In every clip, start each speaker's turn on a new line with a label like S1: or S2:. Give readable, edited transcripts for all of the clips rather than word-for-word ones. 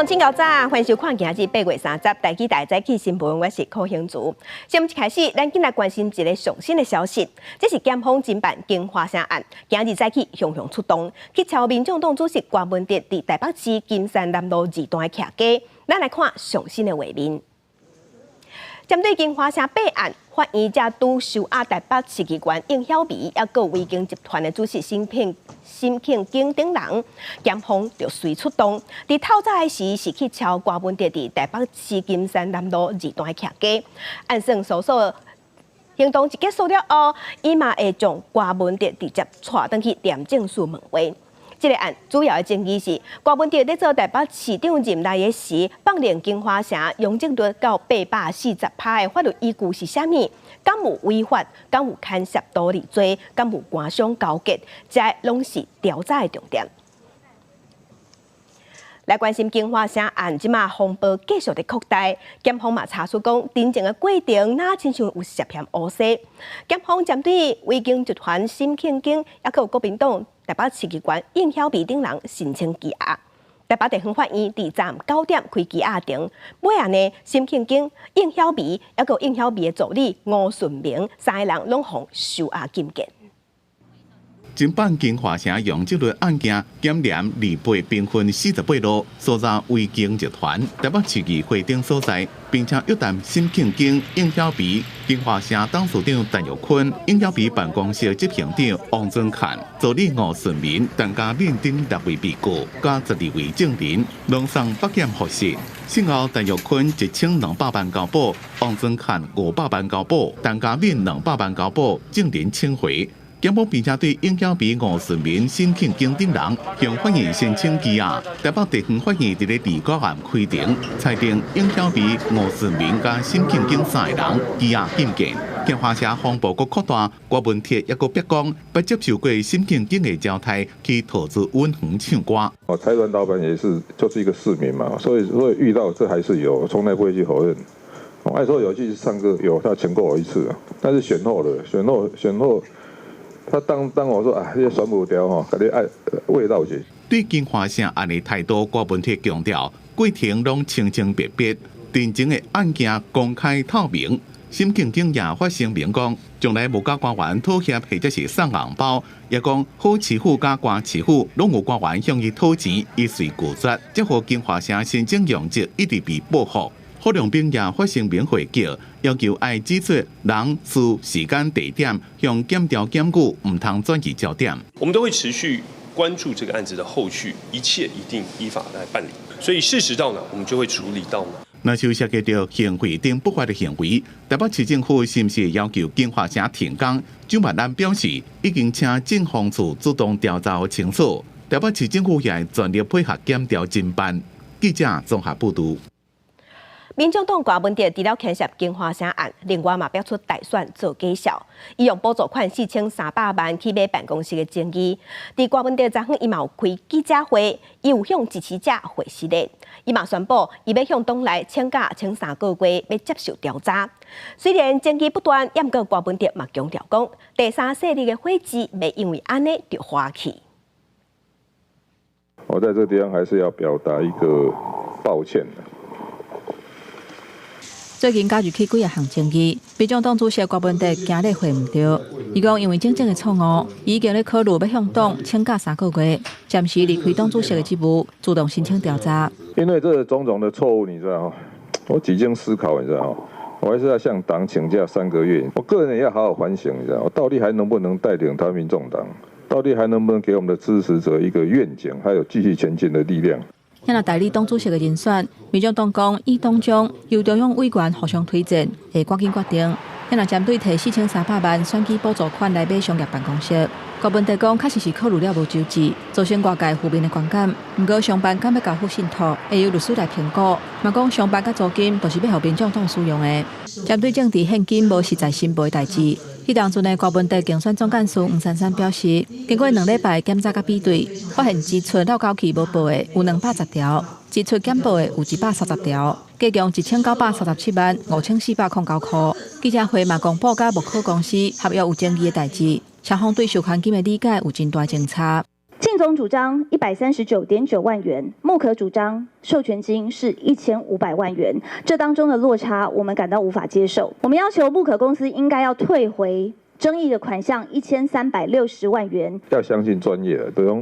S1: 請較早，歡迎收看今日8月30台語台早起新聞，我是柯興竹。新聞一開始，咱緊來關心一个上新的消息，這是檢方偵辦京華城案，今日早起雄雄出動，去抄民眾黨主席郭文哲佇台北市金山南路二段的徛家。咱來看上新的畫面。針對京華城弊案，法院才拄收押台北市議員應曉薇，抑閣維京集團的主席沈慶京等人，檢方就隨出動，佇透早的時是去抄郭文哲佇台北市金山南路二段的徛家，按算搜索行動一結束了後，伊嘛會將郭文哲直接帶轉去廉政署問話。這个案主要的爭議是，郭文哲咧做台北市長任內的時，放任京華城容積率到840%的法律依據是啥物？敢有違法？敢有牽涉圖利罪？敢有官商勾結？這攏是調查的重點。來關心京華城案，這馬風波繼續咧擴大，檢方嘛查出講，偵前的過程若親像有涉嫌烏西。檢方針對維京集團沈慶京，抑閣有國民黨台北市議員應曉薇等人申請羈押。台北地方法院佇昨暗9點開羈押庭，尾仔呢，沈慶京、應曉薇，抑閣有應曉薇的助理吳順明三个人攏予收押禁見。
S2: 偵辦京華城容積率案件，檢廉28平分48路，搜查維京集團台北市議會等所在，並且約談沈慶京、應曉薇、京華城董事長陳玉坤、應曉薇辦公室執行長王尊漢、助理吳順明、陳嘉敏等六位被告，佮12位證人，攏送北檢複訊。訊後陳玉坤1200萬交保，王尊漢500萬交保，陳嘉敏200萬交保，證人請回。檢方並且對應曉薇、吳順明、沈慶京等人向法院申請羈押。台北地方法院佇咧二九暗開庭，裁定應曉薇、吳順明佮沈慶京三个人羈押禁見。京華城風暴閣擴大，郭文鐵抑閣逼講，捌接受過沈慶京的招刣去投資允園唱歌。
S3: 哦，財團老闆也是就是一個市民嘛，所以遇到這還是有，從來不會去否認。我愛說有去唱歌，有他請過我一次，但是選後了，選後。他當我說啊，這個選無掉吼，共你愛味道去。
S2: 對京華城案的態度，郭文鐵強調，過程攏清清白白，偵前的案件公開透明。沈慶京也發聲明講，從來無佮官員妥協或者是送紅包，也講好市府佮官市府攏有官員向伊討錢，伊隨拒絕，這予京華城申請容積一直被報復。郝龍斌也發聲明回擊，要求愛指出人、事、時間、地點，向檢調檢舉，毋通轉移焦點。
S4: 我們都會持續關注這個案子的後續，一切一定依法來辦理。所以事實到哪，我們就會處理到哪。
S2: 若是涉及著行賄等不法的行為，台北市政府是毋是要求京華城停工？蔣萬安表示，已經請政風處主動調查清楚，台北市政府也會全力配合檢調偵辦。記者綜合報導。
S1: 民眾黨郭文哲除了牽涉京華城案，另外嘛爆出大選做假數，伊用補助款4300萬去買辦公室的爭議。佇郭文哲昨昏伊嘛有開記者會，伊有向支持者回實的，伊嘛宣布伊欲向黨內請假請3個月，欲接受調查。雖然爭議不斷，毋過郭文哲嘛強調講，第三勢力的火舌袂因為按呢就化去。
S3: 我在這個地方還是要表達一個抱歉。
S5: 最近加入去幾項爭議，民眾黨主席郭文哲驚咧回毋著。伊講因為種種的錯誤，已經咧考慮欲向黨請假三個月，暫時離開黨主席的職務，主動申請調查。
S3: 因為這種種的錯誤，你知道我幾經思考，你知道我還是要向黨請假三個月。我個人也要好好反省，你知道我到底還能不能帶領台民眾黨？到底還能不能給我們的支持者一個願景，還有繼續前進的力量？
S5: 若代理黨主席的人選，民眾黨講伊黨中由中央委員互相推薦，會趕緊決定。若針對提4300萬選舉補助款來買商業辦公室，郭文哲講確實是考慮了無周至，造成外界負面的觀感。毋過商辦敢欲交付信託，會由律師來評估。嘛講商辦佮租金都是欲予民眾黨使用的。針對政治獻金無實在申報的代誌，彼當陣的郭文哲競選總幹事黃珊珊表示，經過2禮拜檢查佮比對，發現支出漏交去無報的有210條，支出減報的有130條，計共1937萬5409塊。記者會嘛公布佮木可公司合約有爭議的代誌，雙方對授權金的理解有真大爭差。
S6: 靳總主張139.9萬元，木可主張授權金是1500萬元，這當中的落差我們感到無法接受。我們要求木可公司應該要退回爭議的款項1360萬元。
S3: 要相信專業的，對講，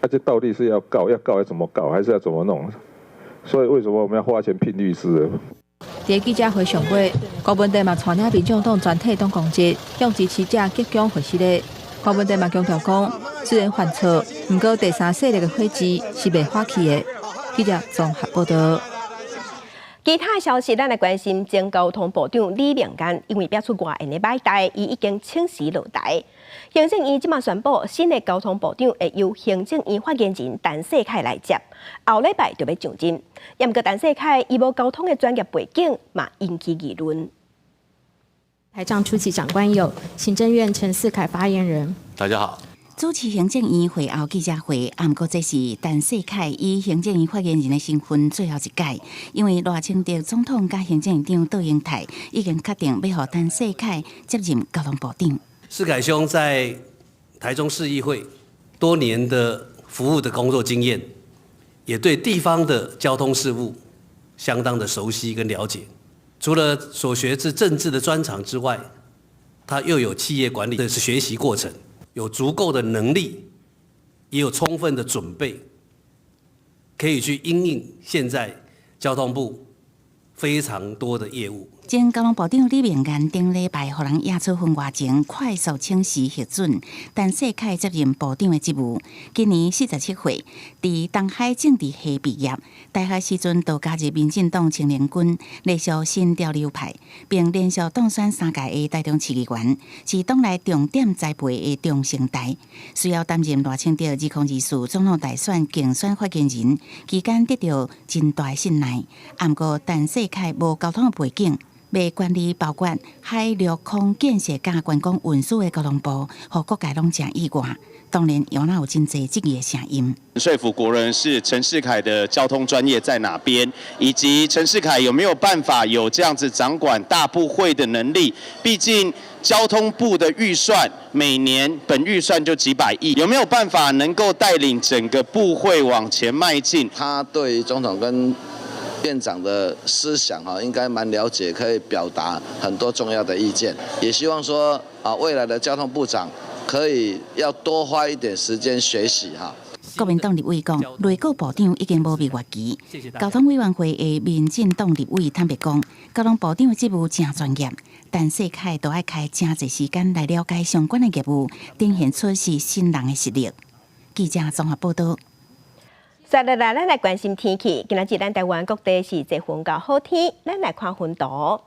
S3: 啊，這到底是要告，要告要怎麼告，還是要怎麼弄？所以為什麼我們要花錢聘律師？
S5: 佇記者會上尾，柯文哲嘛帶領民眾黨全體黨公職向支持者鞠躬回失禮。柯文哲嘛強調講，雖然犯錯，毋過第三勢力的火舌是袂發去的。記者綜合報道。
S1: 其他消息，咱來關心前交通部長李明堅，因為爆出外緣的買帶，伊已經請辭落台。行政院這馬宣布，新的交通部長會由行政院發言人陳世凱來接，後禮拜就欲上任。毋過陳世凱伊無交通的專業背景，嘛引起議論。
S7: 台上出席長官有行政院陳世凱發言人。
S8: 大家好。
S9: 主持行政院會後記者會，毋過這是陳世凱以行政院發言人的身份最後一屆，因為賴清德總統佮行政院長卓榮泰已經確定欲予陳世凱接任交通部長。
S8: 世凱兄在台中市議會多年的服務的工作經驗，也對地方的交通事務相當的熟悉跟了解。除了所學之政治的專長之外，他又有企業管理的學習過程。有足夠的能力，也有充分的準備，可以去因應現在交通部非常多的業務。
S9: 前交通部長李明堅頂禮拜予人驗出婚外情，快速請辭核准，陳世凱接任部長的職務。今年47歲，佇東海政治系畢業，大學時陣就加入民進黨青年軍，隸屬新潮流派，並連續當選三屆的台中市議員，是黨內重點栽培的中生代。隨後擔任賴清德2024總統大選競選發言人，期間得到真大信賴。毋過陳世凱無交通的背景，欲管理包括海陸空建設佮觀光運輸的交通部，予各界攏誠意外。當然，猶嘛有真濟質疑的聲音。
S10: 說服國人是陳世凱的交通專業在哪邊，以及陳世凱有沒有辦法有這樣子掌管大部會的能力？畢竟交通部的預算每年本預算就幾百億，有沒有辦法能夠帶領整個部會往前邁進？
S11: 他對總統跟院長的思想哈，應該蠻了解，可以表達很多重要的意見。也希望說啊，未來的交通部長可以要多花一點時間學習哈。
S9: 國民黨立委講，內閣部長已經無蜜月期。交通委員會的民進黨立委坦白講，交通部長的職務誠專業，陳世凱都愛開誠濟時間來了解相關的業務，展現出是新人的實力。記者綜合報道。
S1: 接落來，咱來關心天氣。今仔日咱台灣各地是濟雲到好天，咱來看雲圖。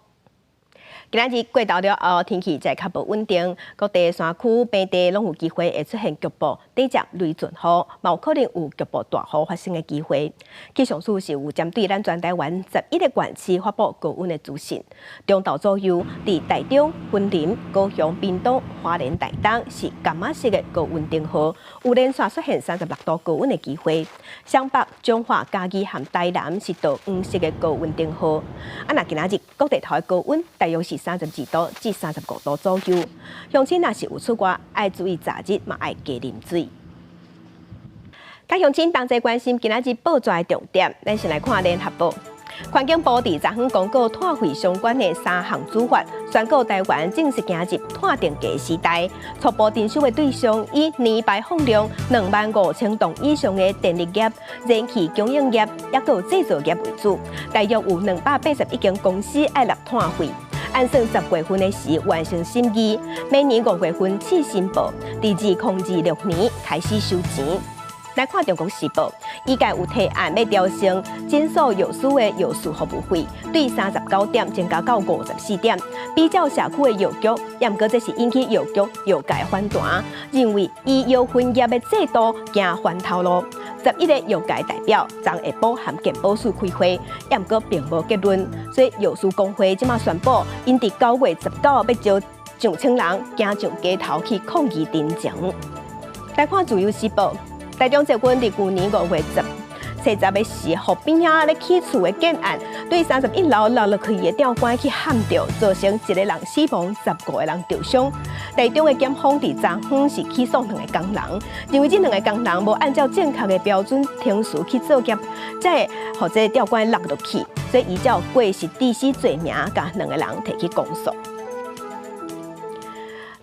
S1: 今仔日過晝了後，天氣才較無穩定，各地山區、平地攏有機會會出現局部短暫雷陣雨，嘛有可能有局部大雨發生的機會。氣象署是有針對咱全台灣11個縣市發布高溫的資訊。中晝左右，佇台中、雲林、高雄、屏東、花蓮、台東是柑仔色的高溫燈號，有連續出現36度高溫的機會。雙北、彰化、嘉義和台南是桃黃色的高溫燈號。啊，若今仔日各地頭的高溫大約是32度至35度左右。鄉親若是有出外，愛注意遮日，嘛愛加啉水。佮鄉親同齊關心今仔日報紙的重點，咱先來看聯合報。環境部佇昨昏公告碳費相關的三項處罰，宣告台灣正式進入碳定價時代。初步徵收的對象以年排放量25,000噸以上的電力業、燃氣供應業，抑閣有製造業為主，大約有281間公司愛納碳費。按算10月份的時完成審議，明年5月份試申報，佇2026年開始收錢。來看《中國時報》，醫界有提案欲調升診所藥師的藥事服務費，對39點增加到54點。比照社區的藥局，毋過這是引起藥局藥界反彈，認為醫藥分業的制度驚翻頭路。11個藥界代表昨下晡和健保署開會，毋過並無結論，所以藥師公會這馬宣布，𪜶佇9月19欲召上千人行上街頭去抗議陳情。來看《自由時報》。台中捷運佇舊年5月十的時，予邊仔咧起厝的建案，對31樓落落去的吊桿去撼著，造成一個人死亡，15個人受傷。台中的檢方佇昨昏是起訴兩个工人，認為這兩个工人無按照正確的標準程序去作業，才會予這個吊管落落去，所以依照過失致死罪名，共兩个人提起公訴。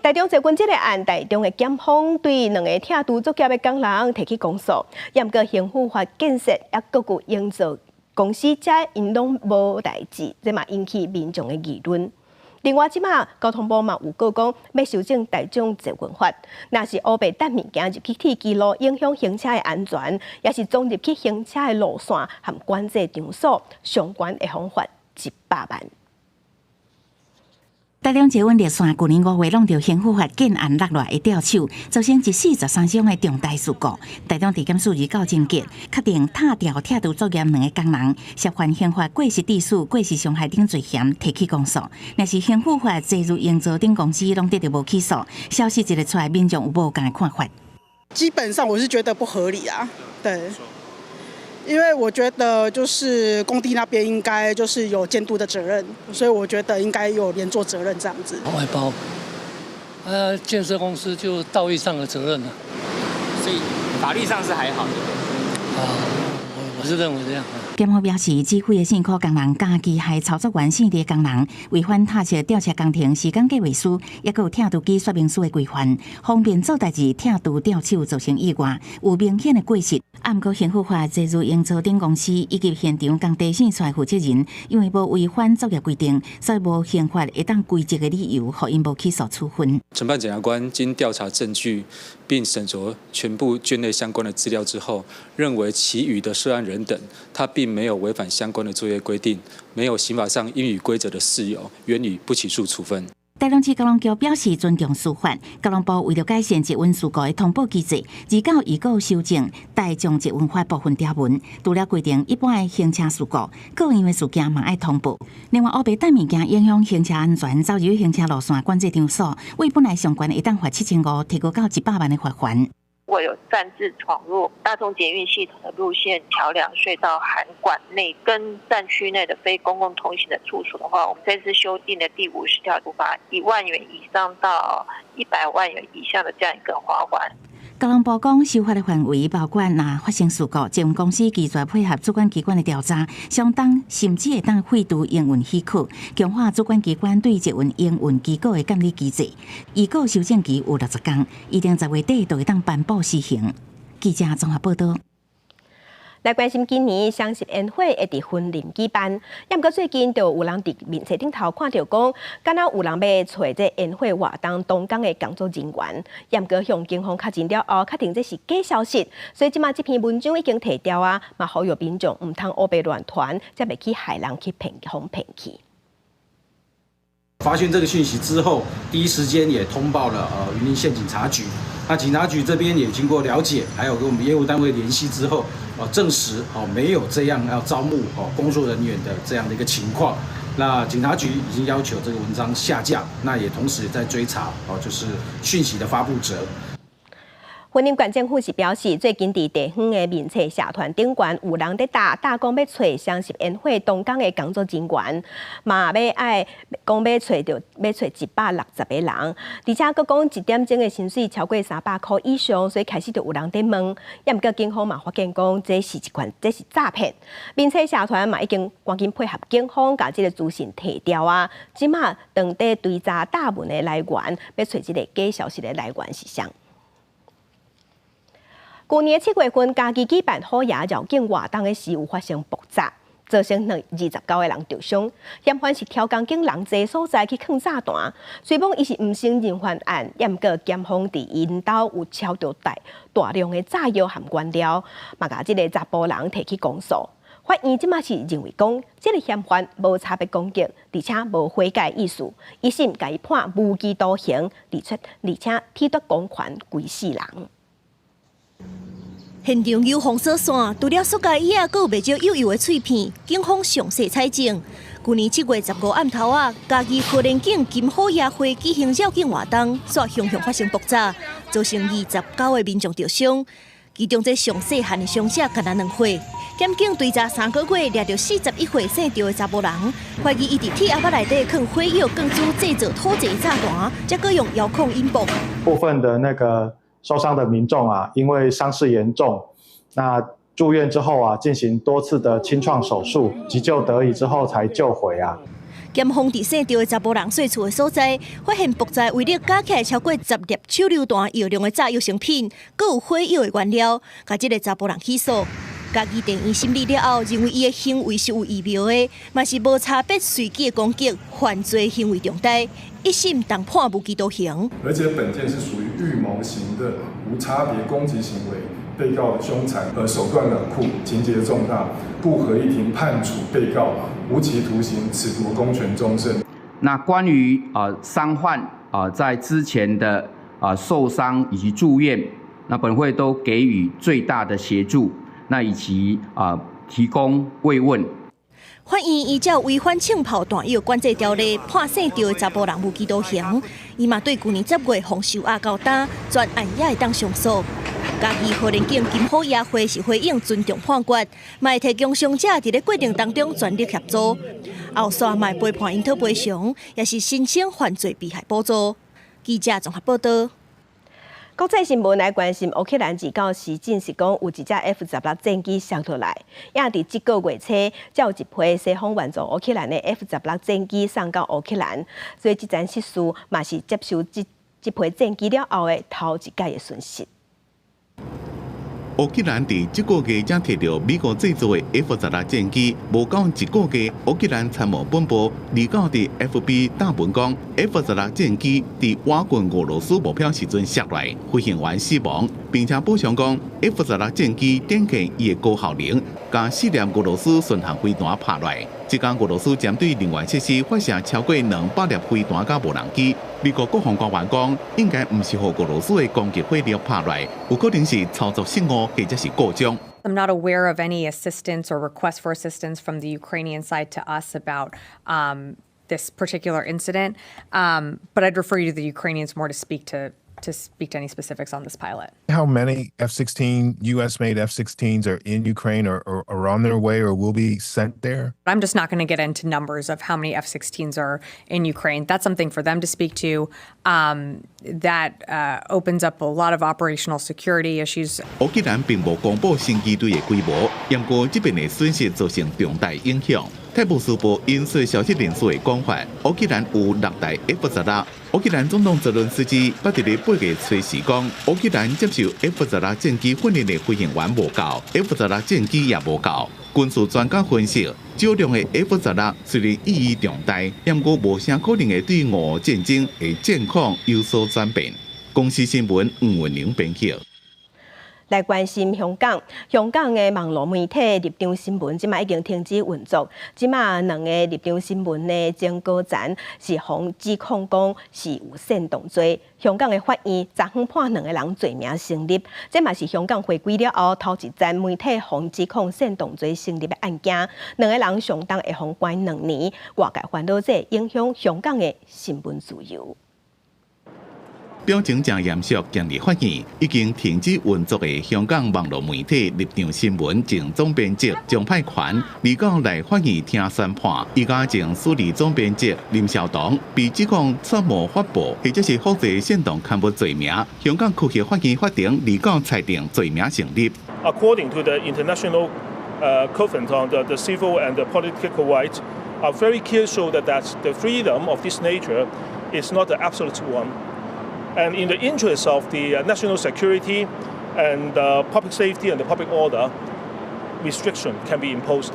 S1: 台中捷運這个案，台中的檢方對兩个拆除作業的工人提起公訴，毋過興富發建設抑閣有營造公司，遮𪜶攏無代誌，這嘛引起民眾的議論。另外，這馬交通部嘛有告講，欲修正大眾捷運法，若是烏白擲物件入去鐵支路，影響行車的安全，抑是撞入去行車的路線和管制場所，上懸會予罰100萬。
S9: 台中捷運綠線舊年5月弄著興富發建案落來的吊手，造成一死13傷的重大事故。台中地檢署29偵結，確定塔吊拆除作業兩个工人涉犯刑法過失致死、過失傷害等罪嫌，提起公訴。若是興富發濟如營造等公司攏得著無起訴，消息一个出來，民眾有無仝的看法。
S12: 基本上我是覺得不合理啊，對。因為我覺得就是工地那邊應該就是有監督的責任，所以我覺得應該有連坐責任這樣子。
S13: 外包，建設公司就道義上的責任了。
S14: 所以法律上是還好的。
S13: 啊，我是認為這樣。
S9: 檢方表示，指揮的線箍工人、佮機械操作員線的工人，違反塔式吊車工程時間計劃書，抑閣有拆除機說明書的規範，方便做代誌拆除吊手造成意外，有明顯的過失。啊，毋過興富發濟如營造等公司以及現場工地線出負責人，因為無違反作業規定，所以無刑法會當歸責的理由，予𪜶無起訴處分。
S15: 承辦檢察官經調查證據並審酌全部卷內相關的資料之後，認為其餘的涉案人等，他並沒有違反相關的作業規定，沒有刑法上應予歸責的事由，原予不起訴處分。
S9: 台中市交通局表示尊重司法，交通部為著改善捷運事故的通報機制，29預告修正大眾捷運法部分條文，除了規定一般的行車事故，各樣的事件嘛愛通報。另外，烏白擲物件影響行車安全，走入行車路線管制場所，對本來上懸會當罰7500，提高到100萬的罰鍰。
S16: 如果有擅自闖入大眾捷運系統的路線、橋梁、隧道、涵管內跟站區內的非公共通行的處所的話，我們這次修訂的第50條，處罰1萬元以上到100萬元以下的這樣一個罰鍰。
S9: 交通部講，修法的範圍包括若發生事故，捷運公司拒絕配合主管機關的調查，相當甚至會當廢除營運許可，強化主管機關對捷運營運機構的監理機制。預告修正期有60天，預定10月底就會當頒布施行。記者綜合報道。
S1: 來關心今年雙十煙火會佇雲林舉辦，毋過最近就有人佇面冊頂頭看著講，敢若有人欲揣這煙火活動當工的工作人員，毋過向警方確認了後，確定這是假消息，所以這馬這篇文章已經提掉啊，嘛呼籲民眾毋通烏白亂傳，才袂去害人去騙予騙去。
S17: 發現這個訊息之後，第一時間也通報了雲林縣警察局。那警察局這邊也經過了解，還有跟我們業務單位聯繫之後，證實哦沒有這樣要招募哦工作人員的這樣的一個情況。那警察局已經要求這個文章下架，那也同時也在追查哦，就是訊息的發布者。
S1: 雲林縣政府是表示，最近佇地方的面冊社團頂懸有人佇打打講欲揣雙十煙火當工的工作人員，嘛欲愛講欲揣著欲揣160個人，而且閣講一點鐘的薪水超過300箍以上，所以開始就有人佇問。毋過警方嘛發現講，這是一款這是詐騙。面冊社團嘛已經趕緊配合警方，共這个資訊提掉啊。這馬當地追查打文的來源，欲揣這个假消息的來源是啥？舊年7月份，嘉義舉辦虎爺繞境活動的時，有發生爆炸，造成29個人著傷。嫌犯是刁工間人濟所在去囥炸彈，雖罔伊是毋承認犯案，毋過檢方佇𪜶兜有抄著大大量的炸藥和原料，嘛共這个查埔人提起公訴。法院這馬是認為講，這个嫌犯無差別攻擊，而且無悔改意思，一審共伊判無期徒刑，而且褫奪公權規世人。
S6: 現場有封鎖線，除了塑膠椅仔，閣有袂少幼幼的碎片。警方詳細採證。舊年7月15暗頭仔，嘉義花蓮境金虎爺會舉行繞境活動，煞雄雄發生爆炸，造成29個民眾著傷。其中這上細漢的傷者干焦2歲。檢警追查3個月，掠著41歲姓趙的查埔人，懷疑伊佇鐵盒仔內底囥火藥、灌注製造土製炸彈，才閣用遙控引爆。
S18: 部分的那個受傷的民眾啊，因為傷勢嚴重，那住院之後啊，進行多次的清創手術，急救得宜之後才救回啊。
S6: 檢方佇姓趙的查埔人踅厝的所在，發現爆炸威力加起來超過10粒手榴彈藥量的炸藥成品，閣有火藥的原料，共這个查埔人起訴。嘉義地院審理了後，認為伊的行為是有預謀的，嘛是無差別隨機的攻擊，犯罪行為重大，一審重判無期徒刑。
S19: 而且本件是屬於預謀型的無差別攻擊行為，被告的兇殘和手段冷酷，情節重大，故合議庭判處被告無期徒刑，褫奪公權終身。
S20: 那關於傷患在之前的受傷以及住院，那本會都給予最大的協助。那以及提供慰問。
S6: 法院依照違反槍炮彈藥管制條例判姓趙的查埔人無期徒刑，伊嘛對舊年10月予收押到今，全案也會當上訴。嘉義花蓮警金虎爺會是回應尊重判決，嘛會提供傷者佇咧過程當中全力協助，後續嘛會陪伴𪜶討賠償，也是申請犯罪被害補助。記者綜合報道。
S1: 國際新聞來關心，烏克蘭二九時證實講有一架 F-16戰機摔落來，也佇這個月初，才有一批西方援助烏克蘭的 F-16戰機送到烏克蘭，所以這層失事嘛是接受這批戰機了後的頭一擺的損失。
S2: 烏克蘭佇這個月才提著美國製造的 F-16戰機，無夠一個月，烏克蘭參謀本部二九佇 FB 貼文講，F-16戰機佇倚近俄羅斯目標時陣摔落來，飛行員死亡，並且補充講，F-16戰機展現伊的高效能，共四粒俄羅斯巡航飛彈拍落來。這工俄羅斯針對能源設施發射超過200粒飛彈佮無人機。美國國防官員講，應該毋是予俄羅斯的攻擊火力拍落來，有可能是操作失誤或者是故障。
S21: I'm not aware of any assistance or request for assistance from the Ukrainian side to us about this particular incident, but I'd refer you to the Ukrainians more to speak to any specifics on this pilot.
S22: How many F-16 U.S. made F-16s are in Ukraine or on their way or will be sent there?
S21: I'm just not going to get into numbers of how many F-16s are in Ukraine. That's something for them to speak to. That opens up a lot of operational security issues.
S2: 烏克蘭並無公布新機隊的規模，毋過這邊的損失造成重大影響。泰晤士報引述消息人士的講法，烏克蘭有六台 F-16。烏克蘭總統澤倫斯基捌佇咧8月初時講，烏克蘭接受 F-16戰機訓練的飛行員無夠，F-16戰機也無夠。軍事專家分析，少量的 F-16雖然意義重大，毋過無啥可能會對俄烏戰爭的戰況有所轉變。公視新聞吳文玲編輯。
S1: 來關心香港，香港的網路媒體立場新聞，這馬已經停止運作。這馬兩个立場新聞的前高層是予指控講是有煽動罪。香港的法院昨昏判兩个人罪名成立，這嘛是香港回歸了後頭一樁媒體予指控煽動罪成立的案件。兩个人上重會予關2年，外界煩惱這影響香港的新聞自由。
S2: 表情誠嚴肅，行入法院，已經停止運作的香港網路媒體立場新聞前總編輯鍾沛權，二九來法院聽宣判，伊佮前署理總編輯林紹桐被指控串謀發布或者是複製煽動刊物罪名，香港區域法院法庭二九裁定罪名成立。
S23: According to the International Covenant on the Civil and the Political Rights, are very clear show that the freedom of this nature is not the absolute one. And in the interest of the national security and public safety and the public order, restriction can be imposed.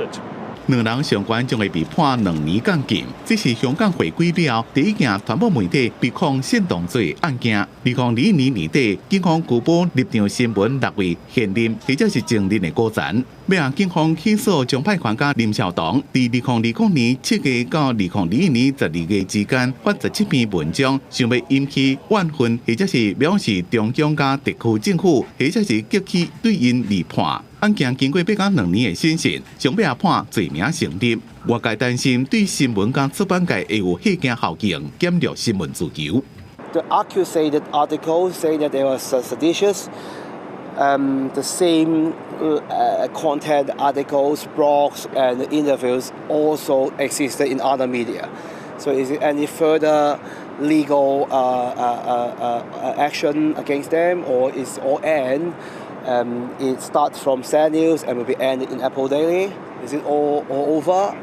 S2: 兩人上懸將會被判2年監禁。這是香港回歸了第一件傳播媒體被控煽動罪案件。2021年年底，警方拘捕立場新聞六位現任或者是前任的高層。尾仔警方起訴鍾沛權佮林紹桐，佇2020年7月到2021年12月之間發17篇文章，想欲引起怨恨，或者是藐視中央佮特區政府，或者是激起對𪜶離叛。案件經過八加2年的審訊，上尾仔判罪名成立。外界擔心對新聞佮出版界會有嚇驚效應，減弱新聞自由。
S24: The accused articles say that they were seditious.
S3: The same content, articles, blogs, and interviews also existed in other media. So is it any further legal action against them, or is all end? It starts from 7 News and will be ended in Apple Daily. Is it all over?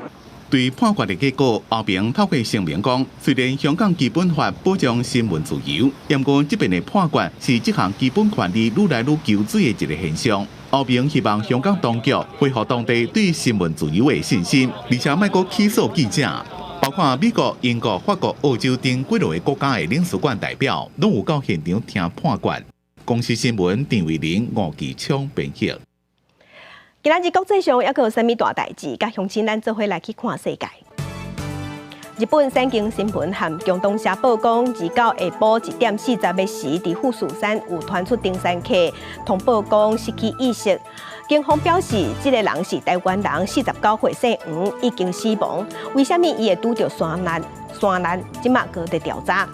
S2: 對判決的結果，歐盟透過聲明講，雖然香港基本法保障新聞自由，毋過這遍的判決是這項基本權利愈來愈縮水的一個現象。歐盟希望香港當局恢復當地對新聞自由的信心，而且莫閣起訴記者，包括美國、英國、法國、澳洲等幾落個國家的領事館代表，攏有到現場聽判決。公視新聞陳慧玲、吳繼昌編譯。
S1: 今仔日國際上猶閣有啥物大代誌？佮鄉親咱做伙來去看世界。日本產經新聞和共同社報講，29下晡1點40的時，佇富士山有傳出登山客通報講失去意識。警方表示，這個人是台灣人，49歲，姓黃，已經死亡。為啥物伊會拄著山難？山難這馬閣佇調查。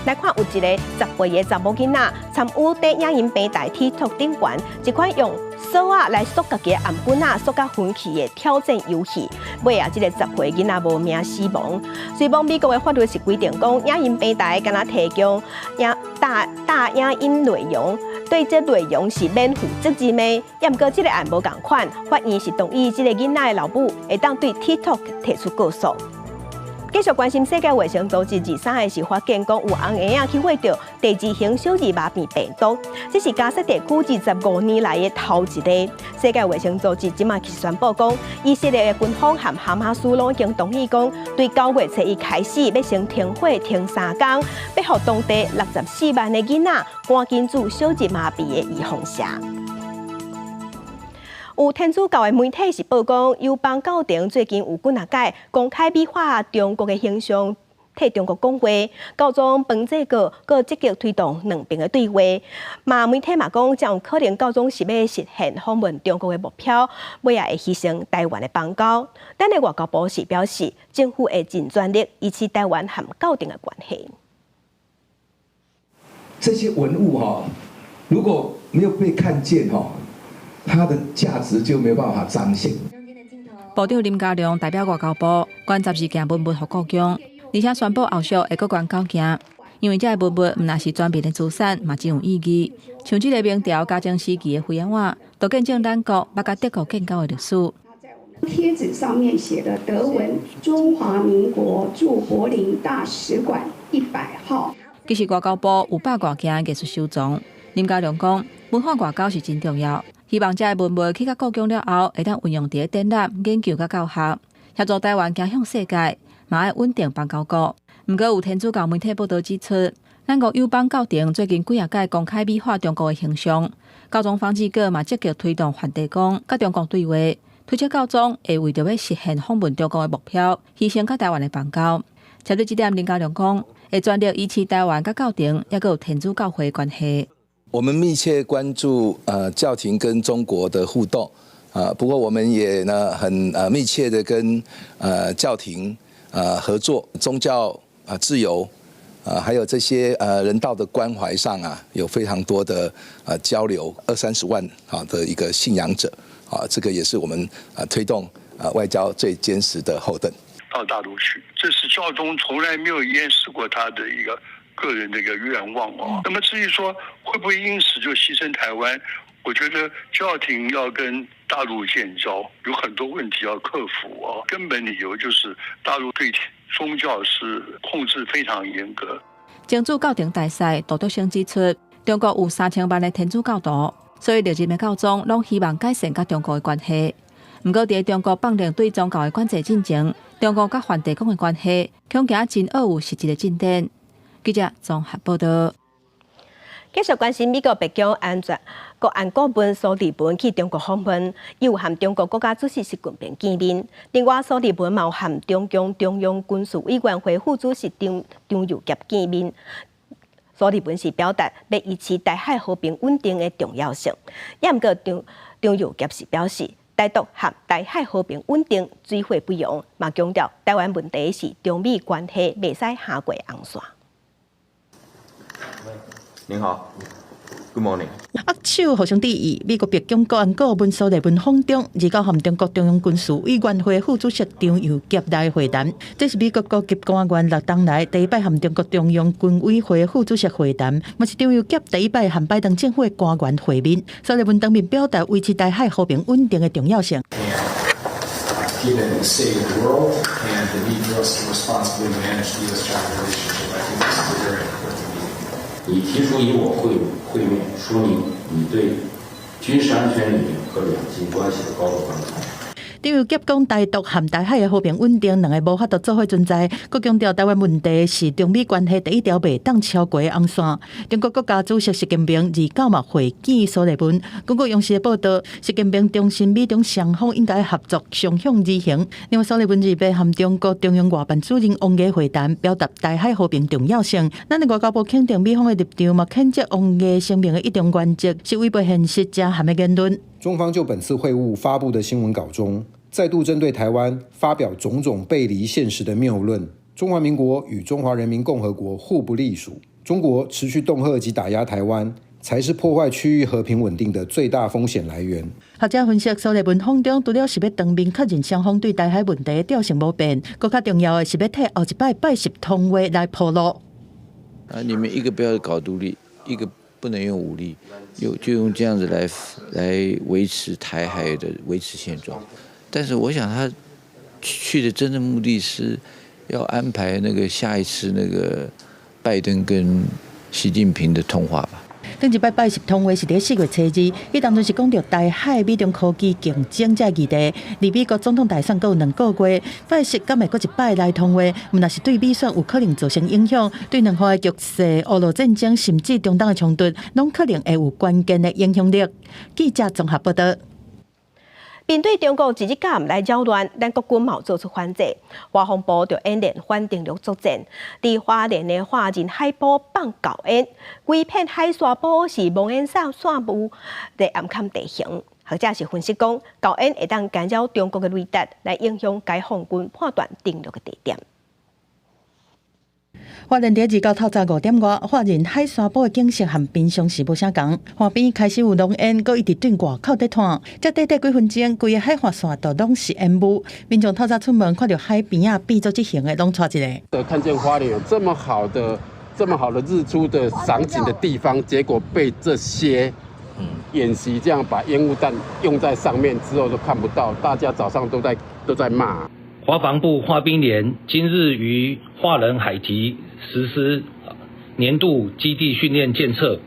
S1: 來看有一个10歲的查某囡仔參與佇影音平台 TikTok 頂懸一款用索仔來索家己的頷頸仔，索甲昏去的挑戰遊戲。尾仔，這个10歲囡仔無名死亡。雖罔美國的法律是規定講，影音平台敢若提供影大大影音內容，對這內容是免負責任的。也毋過這个案無仝款，法院是同意這个囡仔的老母會當對 TikTok 提出告訴。繼續關心世界衛生組織23日是發現講有紅嬰仔去患著第二型小兒麻痹病毒，這是加薩地區25年來的頭一例。世界衛生組織這馬去宣布講，以色列的軍方和哈馬斯攏已經同意講，對9月初一開始欲先停火停3工，欲予當地64萬的囡仔趕緊注小兒麻痹的預防射。有天主教的媒體是報講，友邦教廷最近有幾若擺公開美化中國的形象，替中國講話。教宗方濟各閣積極推動兩邊的對話。嘛媒體嘛講，真有可能教宗是欲實現訪問中國的目標，尾仔會犧牲台灣的邦交。但是外交部是表示，政府會盡全力維持台灣和教廷的關係。
S4: 這些文物哈，如果沒有被看見哈，它的價值就沒有辦法彰顯。
S5: 部長林佳龍代表外交部捐12件文物予故宮，而且宣布後續會閣捐九件，因為這个文物毋但是全民的資產，嘛真有意義。像這个明朝嘉靖時期的飛仔碗，都見證咱國捌佮德國建交的歷史。
S24: 貼紙上面寫的德文“中華民國駐柏林大使館100號”。
S5: 其實外交部有百外件藝術收藏。林佳龍講，文化外交是真重要。希望這个文物去到故宮了後，會當運用佇咧展覽、研究佮教學，協助台灣走向世界，嘛愛穩定邦交國。毋過有天主教媒體報道指出，咱國友邦教廷最近幾若擺公開美化中國的形象，教宗方濟各嘛積極推動梵蒂岡佮中國對話，推測教宗會為著欲實現訪問中國的目標，犧牲佮台灣的邦交。針對這點，林佳龍講，會全力維持台灣佮教廷，猶閣有天主教會的關係。
S4: 我們密切關注教廷跟中國的互動啊，不過我們也呢很密切的跟教廷合作，宗教自由啊，還有這些人道的關懷上啊，有非常多的交流，二三十萬啊的一個信仰者啊，這個也是我們推動外交最堅實的後盾。
S25: 到大陸去，這是教宗從來沒有掩飾過他的一個個人的一個願望哦。那麼至於說會不會因此就犧牲台灣，我覺得教廷要跟大陸建交，有很多問題要克服哦。根本理由就是大陸對宗教是控制非常嚴格。
S5: 前駐教廷大使杜篤生指出，中國有3000萬的天主教徒，所以歷任的教宗攏希望改善佮中國的關係。毋過，佇中國放任對宗教的管制進前，中國佮梵蒂岡的關係恐驚真惡有實質的進展。記者綜合報道。
S1: 繼續關心美國白宮安全國安顧問蘇利文去中國訪問，伊有和中國國家主席習近平見面。另外，蘇利文嘛有和中共中央軍事委員會副主席張張又俠見面。蘇利文是表達欲維持台海和平穩定的重要性，也毋過張張又俠是表示，台獨和台海和平穩定水火不容，嘛強調台灣問題是中美關係袂使跨過紅線。
S26: 您好。
S7: Good morning.
S8: 握手互相致意，美國白宮國安顧問蘇利文訪中，二九和中國中央軍事委員會副主席張又俠來會談。這是美國高級官員六冬來第一擺和中國中央軍委會副主席會談，嘛是張又俠第一擺和拜登政府的官員會面。蘇利文當面表達維持台海和平穩定的重要性。
S10: Given the state of the world and the need for us to responsibly manage the U.S.-China relationship, I think this is a very important meeting.
S11: 你提出與我會面，說明你對軍事安全領域和兩軍關係的高度關注。
S8: 張又俠講台獨和台海的和平穩定，兩个無法度做伙存在。閣強調台灣問題是中美關係第一條袂當超過的紅線。中國國家主席習近平二九嘛會見蘇利文。根據央視的報道，習近平重申美中雙方應該合作，相向而行。另外，蘇利文二八和中國中央外辦主任王毅會談，表達台海和平重要性。咱的外交部肯定美方的立場，嘛譴責王毅聲明的一中原則是違背現實誠譀的言論。
S12: 中方就本次會晤發布的新聞稿中，再度針對台灣發表種種背離現實的謬論。中華民國與中華人民共和國互不隸屬，中國持續恫嚇及打壓台灣，才是破壞區域和平穩定的最大風險來源。
S8: 學者分析，蘇利文訪中除了是欲當面確認雙方對台海問題的調性無變，閣較重要的是欲替後一擺拜習通話來鋪路。
S26: 啊！你們一個不要搞獨立，一個不能用武力，就用這樣子來維持台海的維持現狀。但是我想他去的真正目的是要安排那個下一次那個拜登跟習近平的通話吧。
S8: 頂一擺拜習通話是佇4月初2，彼當陣是講著台海美中科技競爭這議題。離美國總統大選閣有2個月，拜習敢會閣一擺來通話，毋但是對美選有可能造成影響，對兩方的局勢、烏俄戰爭甚至中東的衝突，攏可能會有關鍵的影響力。記者綜合報導。
S1: 面對中國一日敢來擾亂，咱國軍嘛做出反制。國防部就演練反登陸作戰，佇花蓮的華仁海埔放狗煙，規片海沙埔是濃煙散散霧的暗崁地形。學者是分析講，狗煙會當干擾中國的雷達，來影響解放軍判斷登陸的地點。
S8: 花蓮佇二九透早5點外，花仁海沙埔的景色和平常時無啥仝。岸邊開始有濃煙，閣一直對外口佇湠。這短短幾分鐘，規个海岸線都攏是煙霧。民眾透早出門，看著海邊仔變做這形的，攏𤆬一个。
S27: 看見花蓮有這麼好的、這麼好的日出的賞景的地方，結果被這些演習這樣把煙霧彈用在上面之後，都看不到。大家早上都在罵。
S28: 國防部花兵連今日於花仁海堤實施年度基地訓練檢測，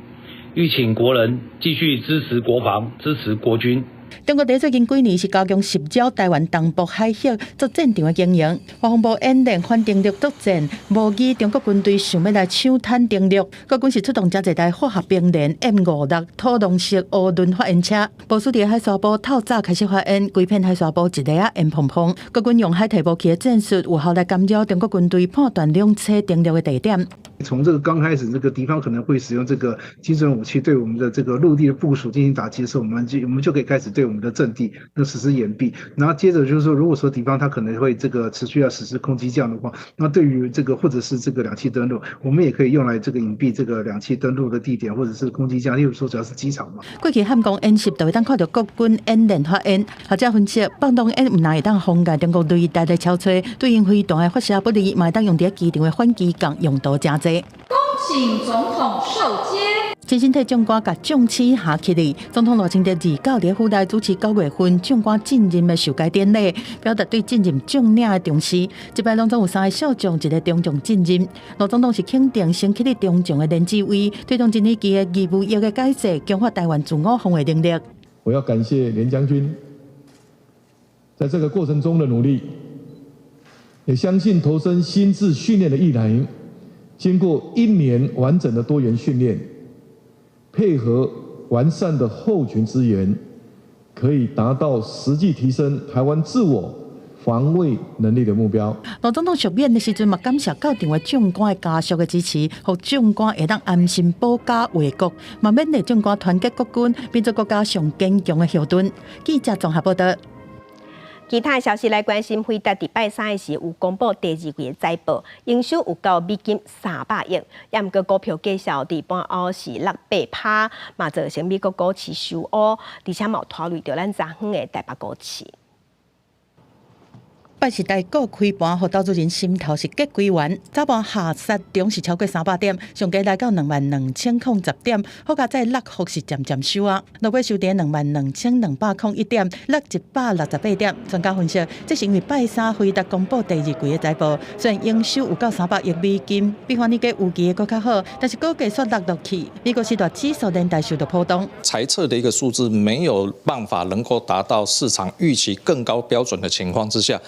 S28: 籲請國人繼續支持國防，支持國軍。
S8: 中國佇最近幾年是加強襲擾台灣東部海域做戰場的經營，國防部演練反登陸作戰，模擬中國軍隊想欲來搶灘登陸。國軍是出動誠濟台化學兵連 M56 土龍式烏輪發煙車，部署佇海沙埔透早開始發煙，規片海沙埔一下仔煙蓬蓬。國軍用海提武器的戰術，有效來干擾中國軍隊判斷兩棲登陸的地點。
S29: 從這個剛開始，這個敵方可能會使用這個精準武器對我們的這個陸地的部署進行打擊的時候，我們就可以開始對我們的陣地那實施掩蔽。然後接着就是說，如果說敵方他可能會這個持續要實施空機降的話，那對於這個或者是這個兩棲登陸，我們也可以用來這個隱蔽這個兩棲登陸的地點，或者是空機降，例如說主要是機場嘛。
S8: 過去漢光演習就會當看著國軍演練發煙，學者分析，放濃煙毋但會當妨礙中國雷達的搜揣，對𪜶飛彈的發射不利，嘛會當用佇機場的反機降用途誠濟。
S30: 恭請總統受接。
S8: 親身替將官共將士下起立，總統賴清德二九佇府內主持9月份將官進任的受階典禮，表達對進任將領的重視。這擺攏總有三个少將，一个中將進任。賴總統是肯定升起立中將的連志偉，推動一年期的義務役的改制，強化台灣自我防衛能力。
S19: 我要感謝連將軍在這個過程中的努力，也相信投身新制訓練的役男，經過一年完整的多元訓練，配合完善的後勤資源，可以達到實際提升台灣自我防衛能力的目標。
S8: 賴總統受勉的時陣，嘛感謝到場的將官的家屬的支持，予將官會當安心保家衛國，嘛勉勵將官團結國軍，變做國家上堅強的後盾。記者綜合報導。
S1: 其他消息來關心，輝達佇拜三時有公布第二季的財報，營收有到美金300億，也毋過股票價數佇盤後是落8%，嘛造成美國股市收烏，而且嘛拖累著咱昨昏的台北股市。
S8: 拜四台股開盤，予投資人心頭是激幾元。早盤下殺中是超過300點，上低來到22,010點，好佳哉落幅是漸漸收啊。落尾收佇22,201點，落168點。專家分析，這是因為拜三輝達公布第二季的財報，雖然營收有到300億美金，比去年底預期的閣較好，但是股價煞落落去。美國四大指數連帶受到波動。
S6: 財測的一個數字沒有辦法能夠達到市場預期更高標準的情況之下，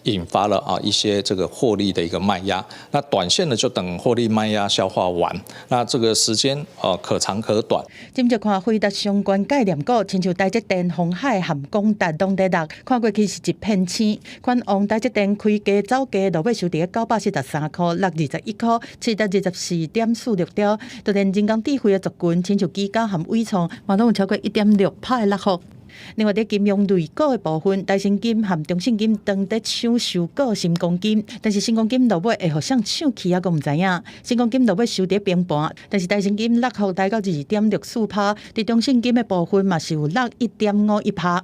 S6: 引發了一些這個獲利的一個賣壓，那短線呢就等獲利賣壓消化完，那這個時間可長可短。
S8: 今就看輝達相關概念股，親像台積電、鴻海和廣達攏佇落，看過去是一片青。寬王台積電開低走低，落尾收佇943箍，落21箍，724.46兆。就連人工智慧的族群，親像技嘉和緯創，嘛攏有超過1.6%的落幅。另外，佇金融類股的部分，台新金和中信金當佇搶收購新光金，但是新光金落尾會予誰搶去猶閣毋知影。新光金落尾收佇平盤，但是台新金落幅來到2.64%，佇中信金的部分嘛是有落1.51%。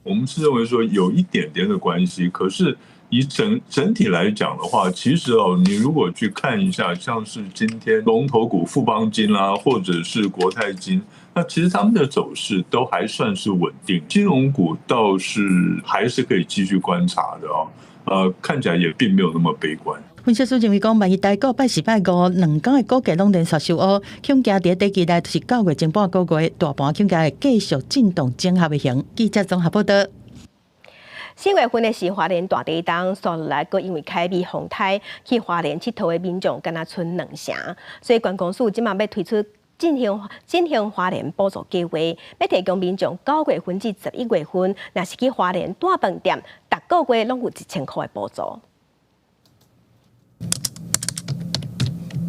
S7: 我們是認為說有一點點的關係，可是以整整體來講的話，其實哦，你如果去看一下，像是今天龍頭股富邦金啦，或者是國泰金。那其實他們的走勢都還算是穩定，金融股倒是還是可以繼續觀察的哦。看起來也並沒有那麼悲觀。
S8: 分析師認為講，萬一台股拜四拜五兩工的股價攏連續收烏，恐驚佇短期內就是9月前半個月大盤恐驚會繼續震盪整合的型。記者綜合報道。
S1: 4月份的是花蓮大地震，煞落來閣因為凱美風颱去花蓮𨑨迌的民眾敢若賰兩成，所以觀光署這馬欲推出振興花蓮補助計劃，欲提供民眾9月份至11月份，若是去花蓮蹛飯店，逐個月攏有1000箍的補助。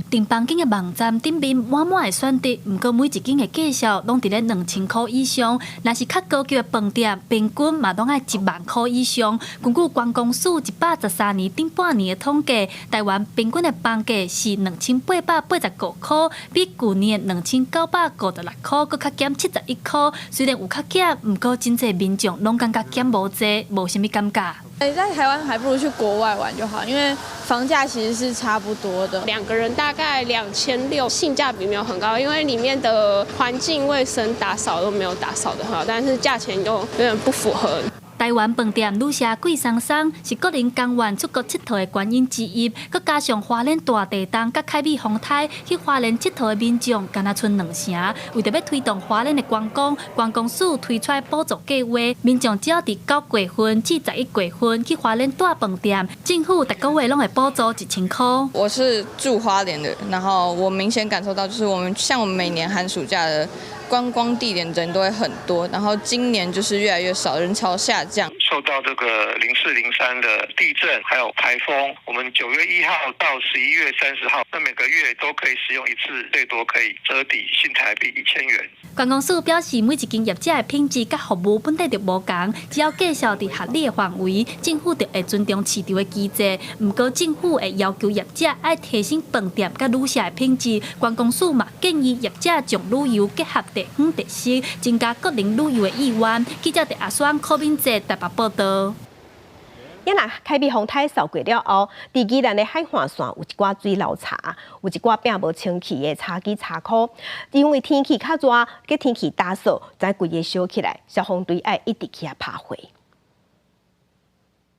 S9: 訂房間的網站頂面滿滿的選擇，毋過每一間的價數攏佇咧2000箍以上。若是較高級的飯店，平均嘛攏愛1萬箍以上。根據觀光署113年頂半年的統計，台灣平均的房價是2885箍，比舊年2956箍閣較減71箍。雖然有較減，毋過真濟民眾攏感覺減無濟，無啥物感覺。
S13: 在台灣還不如去國外玩就好，因為房價其實是差不多的。
S14: 兩個人大概2600，性價比沒有很高，因為裡面的環境衛生打掃都沒有打掃得很好，但是價錢又有點不符合。
S9: 台灣飯店旅社貴桑桑是國人甘願出國𨑨迌的原因之一，閣加上花蓮大地震佮凱美風颱，去花蓮𨑨迌的民眾敢若賰兩成。為著欲推動花蓮的觀光，觀光署推出補助計劃，民眾只要佇9月份至11月份去花蓮蹛飯店，政府逐個月攏會補助1000箍。
S15: 我是住花蓮的，然後我明顯感受到，就是我們像我們每年寒暑假的觀光地點人都會很多，然後今年就是越來越少，人潮下降。
S16: 受到這個0403的地震，還有颱風，我們9月1號到11月30號，那每個月都可以使用一次，最多可以折抵新台幣1000元。
S9: 觀光署表示，每一間業者的品質佮服務本底就無仝，只要價數佇合理的範圍，政府就會尊重市場的機制。毋過政府會要求業者愛提升飯店佮旅社的品質。觀光署嘛建議業者將旅遊結合地方特色，增加個人旅遊的意願。記者鄭阿雙、柯敏哲台北報道。
S1: 啊若凱美風颱掃過了後，佇宜蘭的海岸線有一寡水流柴，有一寡摒無清氣的柴機柴箍，因為天氣較熱，佮天氣焦燥，才規个燒起來，消防隊愛一直去遐拍火。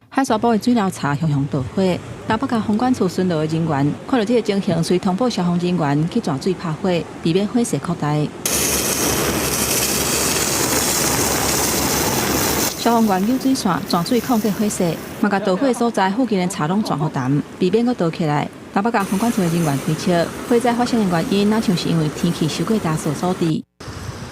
S5: 海沙埔的水流柴熊熊大火，台北甲房管處巡邏的人員看到這个情形，隨通報消防人員去轉水拍火，避免火勢擴大。消防員扭水線，轉水控制火勢，嘛共著火所在附近的柴攏轉予澹，避免閣著起來。台北甲房管處的人員推測，火災發生的原因，若像是因為天氣傷過焦燥所致。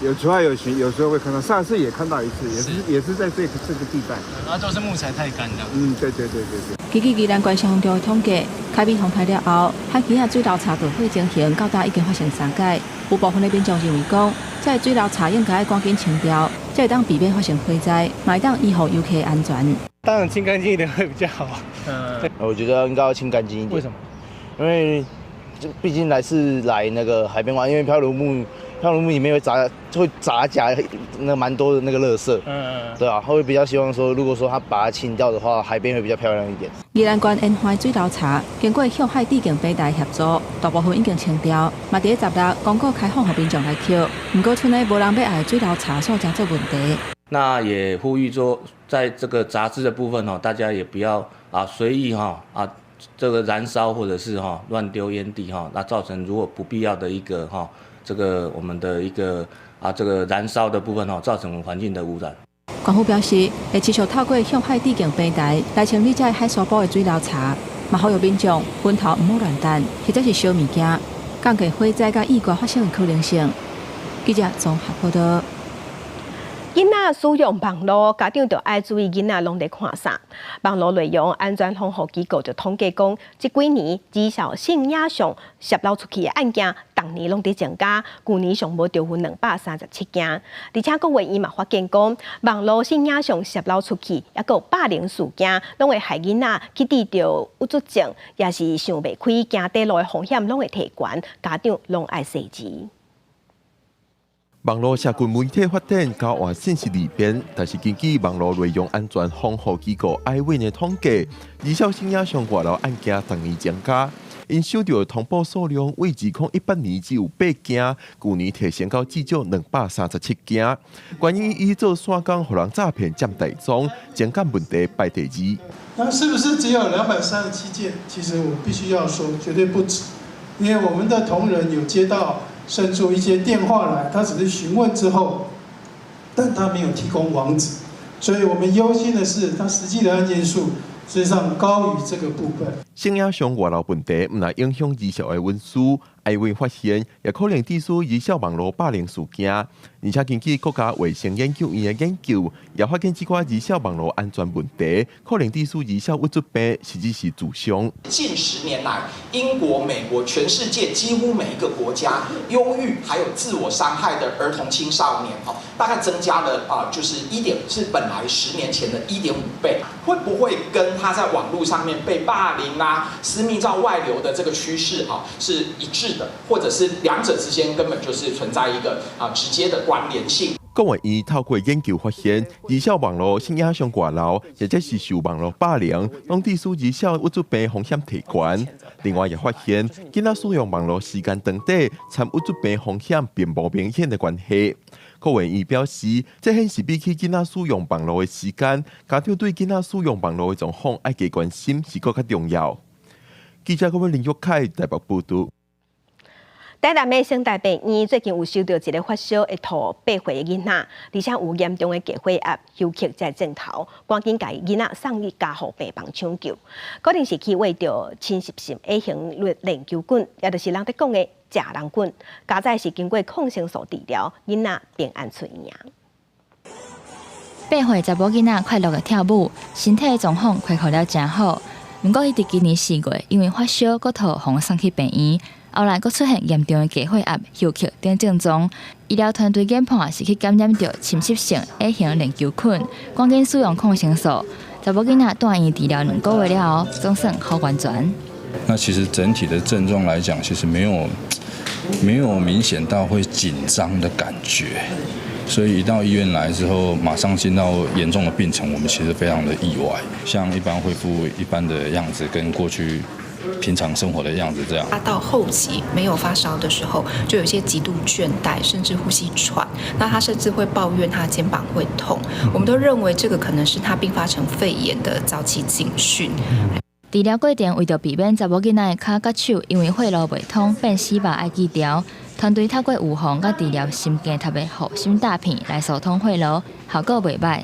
S17: 有主要有時有時候會看到，上次也看到一次，也是在這個地帶。
S18: 啊，都是木材太乾的。
S17: 嗯，對對對對對。
S5: 根據宜蘭縣消防局的統計，開美風颱了後，海墘仔水流柴著火情形到今已經發生三擺。有部分的民眾認為講，這个水流柴應該趕緊清掉，才會當避免發生火災，嘛會當維護遊客安全。
S2: 當然清乾淨一點會比較好。
S3: 嗯，我覺得應該要清乾淨一點。
S2: 為什麼？
S3: 因為就畢竟來是來那個海邊玩，因為漂流木，漂流木裡面會雜夾那蠻多的那個垃圾。對啊，會比較希望說，如果說他把它清掉的話，海邊會比較漂亮一點。
S5: 宜蘭縣沿海水流柴經過向海地景平台協助，大部分已經清掉，嘛佇咧16公告開放予民眾來抾。毋過賰內無人欲愛水流柴煞成做問題。
S4: 那也呼籲說，在這個雜質的部分哦，大家也不要啊隨意哈啊這個燃燒或者是哈亂丟煙蒂哈，那造成如果不必要的一個哈這個我們的一個啊這個燃燒的部分哈，造成環境的污染。
S5: 縣府表示，會持續透過向海地景平台來清理這个海沙埔的水流柴，嘛呼籲民眾墳頭毋好亂擲，或者是燒物件，降低火災佮意外發生的可能性。記者綜合報道。
S1: 囡仔使用網路，家長就愛注意囡仔攏佇看啥。網路內容安全防護機構就統計講，這幾年兒少性影像洩露出去的案件，逐年攏佇增加，舊年上無就有237件。而且國衛院嘛發現講，網路性影像洩露出去，抑閣有霸凌事件，攏會害囡仔去得著鬱卒症，抑是想袂開、行短路的風險攏會提懸，家長攏愛細緻。
S18: 網路社群媒體發展交換信息利便，但是根據網路內容安全防護機構 iWin 的統計，兒少性影像外流案件逐年增加。𪜶收著的通報數量為2018年只有八件，舊年提升到至少237件。原因以做散工予人詐騙佔大宗，情感問題排第二。
S20: 那是不是只有237件？其實我必須要說，絕對不止，因為我們的同仁有接到申訴一些電話來，他只是詢問之後，但他沒有提供網址，所以我們憂心的是，他實際的案件數實際上高於這個部分。
S18: 性影像外流問題，毋但影響兒少的隱私，iWin 發現也可能致使兒少網路霸凌事件。而且根據國家衛生研究院的研究，也發現這寡兒少網路安全問題，可能致使兒少鬱卒病，甚至是自傷。
S21: 近10年來，英國、美國、全世界幾乎每一個國家，憂鬱還有自我傷害的兒童青少年，大概增加了啊，就是一點是本來10年前的1.5倍。會不會跟他在網路上面被霸凌啊、私密照外流的這個趨勢哈是一致的，或者是兩者之間根本就是存在一個啊直接的關聯性？
S18: 國衛院透過研究發現，兒少網路性影像外流，或者是受網路霸凌，攏致使兒少鬱卒病風險提懸。另外也發現，囡仔使用網路時間長短，參鬱卒病風險並無明顯的關係。國衛院表示，這顯示比起囡仔使用網路的時間，家長對囡仔使用網路的狀況愛加關心，是閣較重要。記者郭林玉凱台北報導。
S1: 台南的成大病院最近有收著一个發燒會吐白血的囡仔，而且有嚴重的低血壓、休克這症頭，趕緊共囡仔送去加護病房搶救，可能是去餵著侵襲性 A 型鏈球菌，也就是人佇講的食人菌。佳哉是經過抗生素治療，囡仔平安出院。
S22: 8歲查某囡仔快樂的跳舞，身體狀況恢復了誠好。毋過伊佇今年4月，因為發燒閣吐，予送去病院。後來閣出現嚴重的低血壓、休克等症狀，醫療團隊研判是去感染著侵襲性 A 型鏈球菌，趕緊使用抗生素。查某囡仔住院治療2個月了後，總算好完全。
S23: 那其實整體的症狀來講，其實沒有明顯到會緊張的感覺，所以一到醫院來之後，馬上進到嚴重的病程，我們其實非常的意外。像一般恢復一般的樣子，跟過去平常生活的樣子這樣。
S24: 他到後期沒有發燒的時候，就有一些極度倦怠，甚至呼吸喘。那他甚至會抱怨他肩膀會痛。我們都認為這個可能是他併發成肺炎的早期警訊。
S22: 治療過程為著避免查某囡仔的跤佮手因為血路袂通變死肉愛鋸掉，團隊透過預防佮治療心經特別護心貼片來疏通血路，效果袂䆀。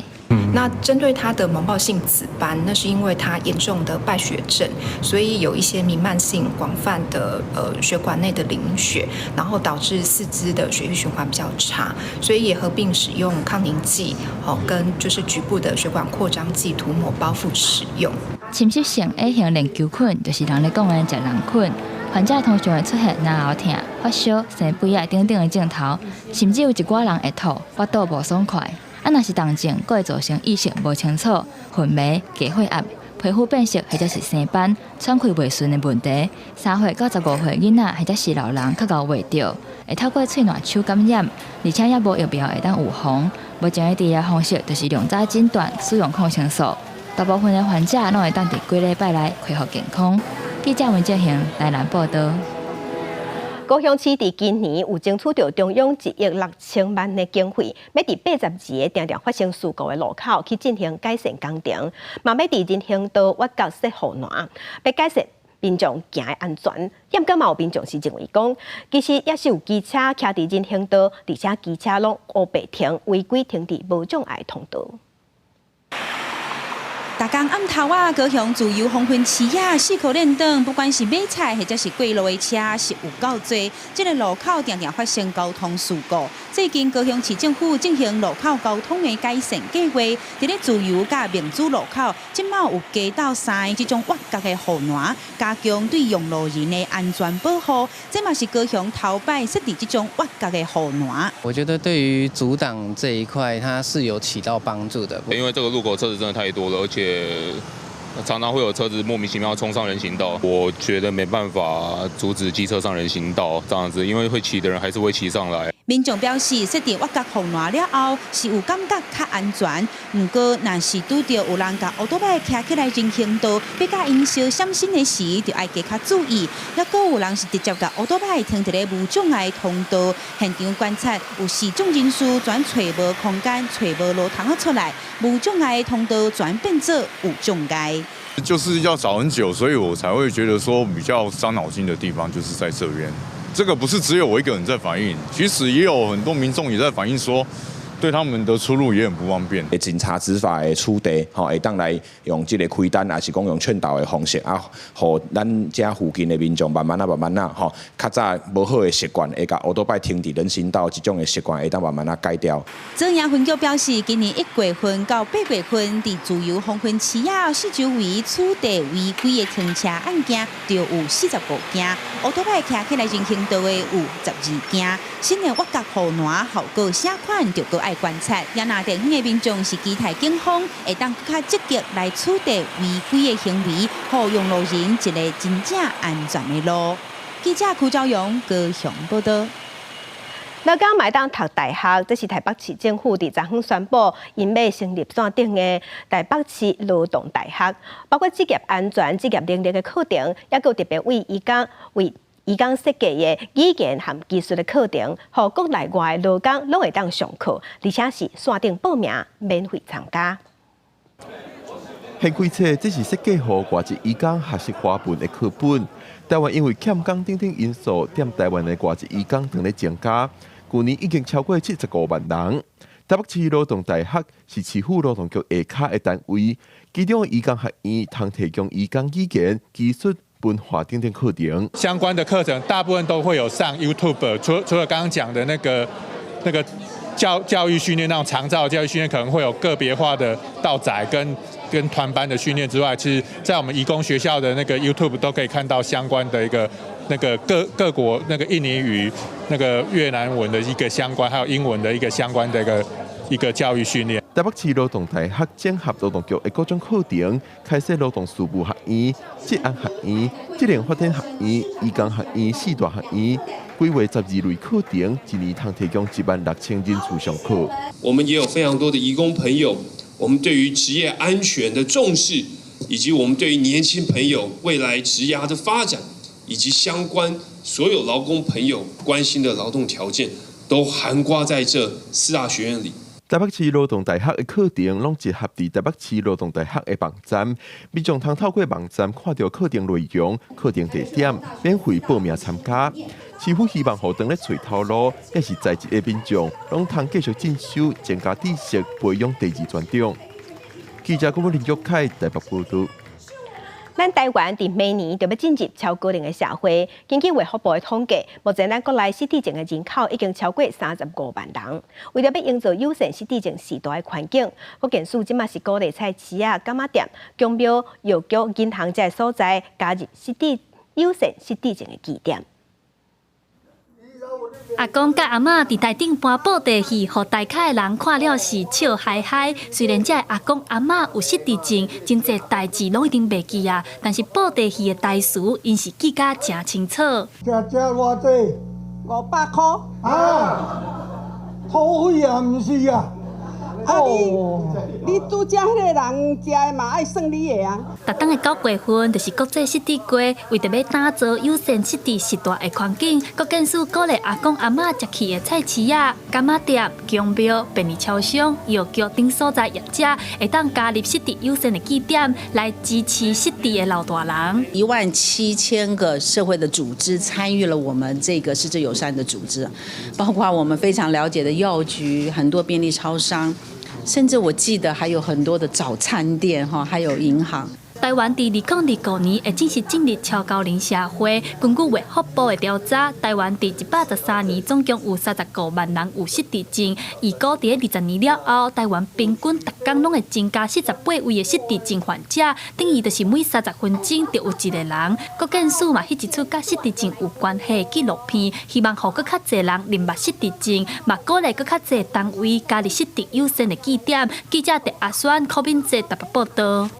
S24: 那針對他的耄耙性紫斑，那是因為他嚴重的敗血症，所以有一些彌漫性廣泛的血管內的凝血，然後導致四肢的血液循環比較差，所以也合併使用抗凝劑，吼跟就是局部的血管擴張劑塗抹包覆使用。
S22: 侵襲性 A 型鏈球菌就是人咧講的食人菌，患者通常會出現咽喉疼、發燒、生痱仔等等的症頭，甚至有一寡人會吐、腹肚無爽快。啊，若是重症，閣會造成意識無清楚、昏迷、低血壓、皮膚變色或者是生斑、喘氣袂順的問題。3歲到15歲囡仔或者是老人較𠢕患著，會透過喙瀾手感染，而且猶無疫苗會當預防。目前的治療方式就是量早診斷、使用抗生素。大部分的患者攏會當佇幾禮拜內恢復健康。記者文正賢台南報道。
S1: 高雄市佇今年有爭取著中央1億6千萬的經費，欲佇82個定定發生事故的路口去進行改善工程，嘛欲佇人行道挖角設護欄，欲改善民眾行的安全。毋過嘛有民眾是認為講，其實也是有機車徛佇人行道，而且機車攏烏白停，違規停佇無障礙通道。
S10: 逐工暗頭仔，高雄自由黃昏市仔，四箍連轉，不管是買菜或者是過路的車，是有夠濟。這个路口定定發生交通事故。最近高雄市政府進行路口交通的改善計劃，佇咧自由佮民主路口，這馬有加到三个這種挖角的護欄，加強對用路人的安全保護。這嘛是高雄頭擺設置這種挖角的護欄。
S11: 我覺得對於阻擋這一塊，它是有起到幫助的。
S12: 因為這個路口車子真的太多了，而且常常會有車子莫名其妙衝上人行道，我覺得沒辦法阻止機車上人行道這樣子，因為會騎的人還是會騎上來。
S10: 民眾表示，設置挖角護欄了後，是有感覺較安全。毋過，若是拄著有人共歐多擺騎起來人行道，欲共𪜶相閃身的時，就愛加較注意。猶閣有人是直接共歐多擺停佇咧無障礙通道，現場觀察有視障人士全揣無空間、揣無路通仔出來，無障礙通道全變做有障礙。
S7: 就是要找很久，所以我才會覺得說比較傷腦筋的地方就是在這邊。這個不是只有我一個人在反映，其實也有很多民眾也在反映說，對他們的出入也很不方便。
S19: 警察執法的處地，吼，會當來用這个開單，抑是講用勸導的方式啊，予咱遮附近的民眾慢慢仔、慢慢仔，吼，較早無好的習慣，會共歐多擺停佇人行道這種的習慣，會當慢慢仔改掉。
S10: 左營分局表示，今年1月份到8月份，佇自由黃昏市仔四周圍取締違規的停車案件，就有45件，歐多擺騎起來人行道的有12件。新的挖角護欄效果啥款，就閣愛觀察。也若地方的民眾是期待警方會當閣較積極來取締違規的行為，予用路人一个真正安全的路。記者柯昭勇高雄報道。
S1: 勞工嘛會當讀大學，這是台北市政府佇昨昏宣布，𪜶欲成立線頂的台北市勞動大學，包括職業安全、職業能力的課程，猶閣特別為移工設計的語言和技術的課程，予國內外的勞工攏會當上課，而且是線頂報名，免費參加。
S18: 現開冊，這是設計予外籍移工學習華文的課本。台灣因為欠工等等因素，踮台灣的外籍移工正咧增加，舊年已經超過75萬人。台北市勞動大學是市府勞動局下跤的單位，其中移工學院通提供移工語言、技術、文化等等課程。
S2: 相關的課程大部分都會有上 YouTube，除了剛剛講的那個教育訓練，那種長照教育訓練可能會有個別化的到宅跟團班的訓練之外，其實在我們移工學校的那個 YouTube 都可以看到相關的一個那個各國那個印尼語、那個越南文的一個相關，還有英文的一個相關的一個教育訓練。
S18: 台北市勞動大學整合勞動局的各種課程，開設勞動事務學院、職安學院、職能發展學院、移工學院四大學院，規劃12類課程，一年通提供1萬6千人次上課。
S25: 我們也有非常多的移工朋友，我們對於職業安全的重視，以及我們對於年輕朋友未來職涯的發展，以及相關所有勞工朋友關心的勞動條件，都涵蓋在這四大學院裡。
S18: 台北市勞動大學的課程攏集合佇台北市勞動大學的網站，民眾通透過網站看著課程內容、課程地點，免費報名參加。市府希望予當咧揣頭路，抑是在職的民眾，攏通繼續進修，增加知識，培養第二專長。記者郭林玉凱台北報道。
S1: 咱台灣佇明年就欲進入超高齡的社會。根據衛福部的統計，目前咱國內失智症的人口已經超過35萬人。為著欲營造友善失智症世代的環境，國健署這馬是鼓勵菜市仔、柑仔店、宮廟、藥局、銀行這些所在加入失智友善失智症的據點。
S9: 阿公佮阿嬤佇台頂搬布袋戲，予台跤的人看了是笑嗨嗨。雖然這个阿公阿嬤有失智症，真濟代誌攏已經袂記啊，但是布袋戲的台詞，𪜶是記甲誠清楚。
S6: 食食偌濟？500
S8: 箍。
S6: 啊，土匪啊，毋是啊。
S8: 啊你，你拄才彼個人食的嘛愛算你的啊。
S9: 逐冬的9月份就是國際失智月，為著欲打造友善失智世代的環境，國健署鼓勵阿公阿嬤食去的菜市仔、柑仔店、宮廟、便利超商、藥局等所在業者，會當加入失智友善的據點，來支持失智的老大人。
S13: 17000個社會的組織參與了我們這個失智友善的組織，包括我們非常了解的藥局、很多便利超商。甚至我記得還有很多的早餐店，哈，還有銀行。
S9: 台灣佇2025年會正式進入超高齡社會。根據衛福部的調查，台灣佇113年總共有35萬人有失智症。預估佇20年了後，台灣平均逐工攏會增加48位的失智症患者，等於就是每30分鐘就有一個人。國健署嘛，翕一齣佮失智症有關係的紀錄片，希望予閣較濟人認捌失智症，嘛鼓勵閣較濟單位加入失智友善的據點。記者鄭阿宣、柯敏哲台北報導。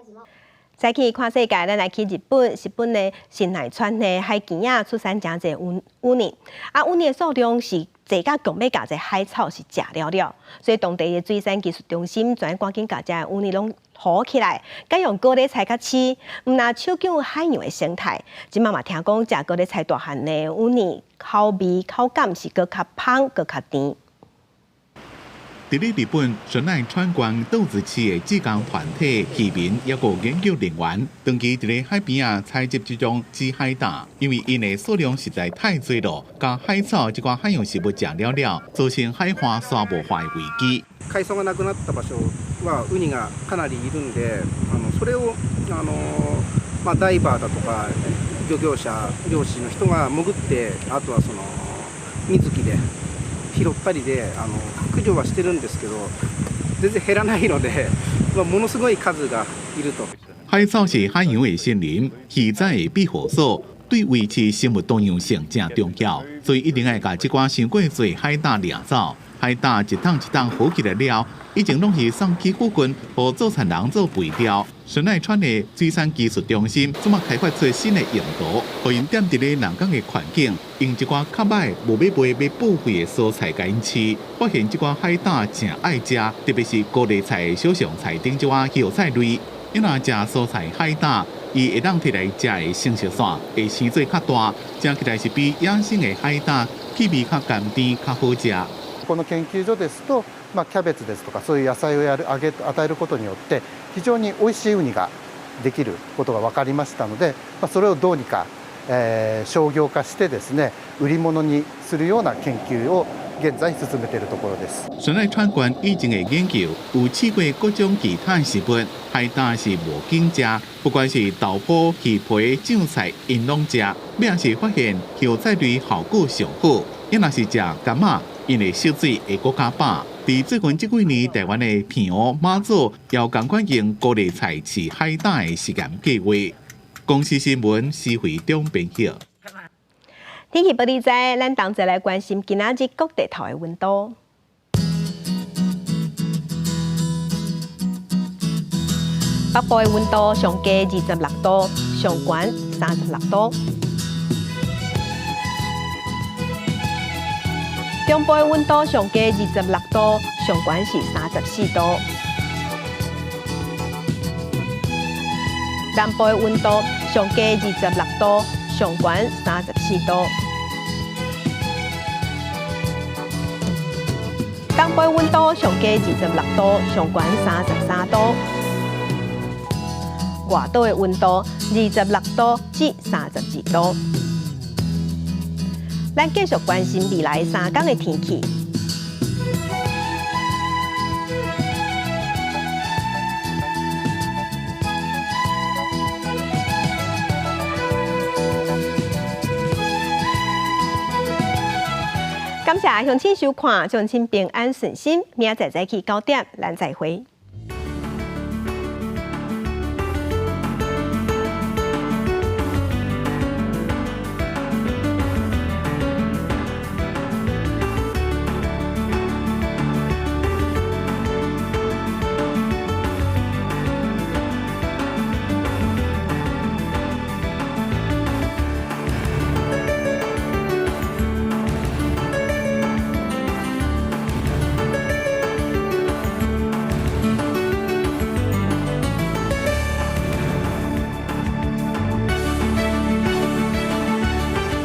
S1: 再去看世界，咱來去日本。日本的神奈川的海墘仔出產誠濟烏烏尼，啊烏尼的數量是濟甲強欲共這海草是食了了，所以當地的水產技術中心全趕緊共這烏尼攏捕起來，改用高麗菜較飼，毋但搶救海洋的生態。這馬嘛聽講，食高麗菜大漢的烏尼口味口感是閣較芳、閣較甜。
S14: 佇咧日本神奈川縣豆子市的志工團體漁民抑閣研究人員，長期佇咧海邊仔採集這種紫海膽，因為𪜶的數量實在太濟了，共海草這寡海洋生物食了了，造成海岸沙漠化的危機。
S15: 海藻がなくなった場所はウニがかなりいるんで、それをまあダイバーだとか漁業者、漁師の人が潜って、あとはその水着で拾ったりで駆除はしてるんですけど、全然減らないので、まあものすごい数がいると。
S14: 海草是海洋的森林，魚仔的庇護所，對維持生物多樣性誠重要，所以一定愛共這寡傷過濟海膽掠走。海膽一桶一桶捕起來了，以前攏是送去附近，予做田人做肥料。神奈川的水產技術中心，這馬開發出新的用途，予𪜶踮佇咧人工的環境，用一寡較䆀、無欲賣、欲報廢的蔬菜共𪜶飼，發現這寡海膽誠愛食，特別是高麗菜、小蕶菜等這寡葉菜類。伊若食蔬菜海膽，伊會當提來食的生食線會生做較大，食起來是比野生的海膽氣味較甘甜、較好食。
S17: この研究所ですと、まあキャベツですとかそういう野菜をやるあげ与えることによって非常に美味しいウニができることが分かりましたので、まあそれをどうにか商業化してですね、売り物にするような研究を現在進めているところです。
S14: 神奈川縣以前的研究有試過各種其他食物，海膽是無禁食，不管是豆腐、魚皮、醬菜，𪜶攏食。尾仔是發現葉菜類效果上好，伊若是食柑仔，𪜶的食水會閣較飽。佇最近這幾年，台灣的澎湖、馬祖也有仝款用高麗菜飼海膽的實驗計劃。公視新聞施惠中編輯。
S1: 天氣報你知，咱同齊來關心今仔日各地頭的溫度。北部的溫度上低26度，上懸36度。中部的溫度上低26度，上懸是34度。南部的溫度上低26度，上懸34度。東部的溫度上低26度，上懸33度。外島的溫度26度至32度。咱繼續關心未來3天的天氣。感謝鄉親收看，祝鄉親平安順心，明仔載早起9點，咱再會。